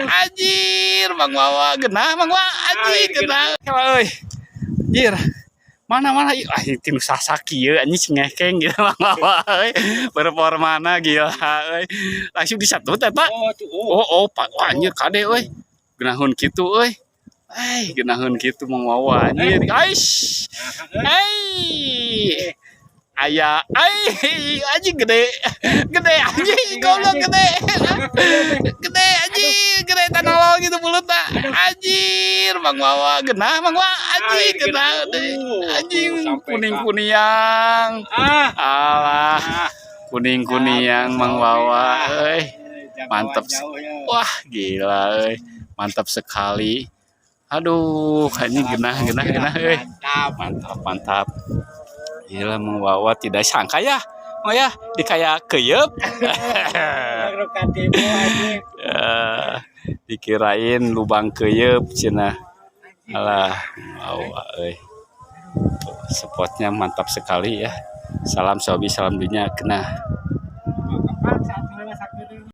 Anjir, Mang Wawa genah, Mang Wawa, anjing genah. Kela euy. Anjir. Mana mana ieu? Ah, tinu sasaki ieu anjing si ngekeng gitu, Mang Wawa euy. Performana gila euy. Langsung disatut eta. Oh, tuh. Oh. Oh, Pak. Wah, anjir kade euy. Genaheun kitu euy. Eh, genaheun kitu Mang Wawa anjir. Aish. Ai. Aya, ai, anjing gede. Gede anjing, goblok gede. Gede anjing, gede tanolong gitu mulutna. Anjir, Mang Wawa genah, Mang Wawa anjing genah. Anjing kuning-kuniang. Ah. Alah, kuning-kuniang Mang Wawa euy. Mantap. Wah, gila euy. Mantap sekali. Aduh, ini genah genah genah euy. Mantap. Mantap, mantap. Gila Mang Wawa tidak sangka ya. Oh ya, di kayak keyep. Eh, dikirain lubang keyep cenah. Alah, Wawa euy. Spotnya mantap sekali ya. Salam sobi, salam dunia, kena.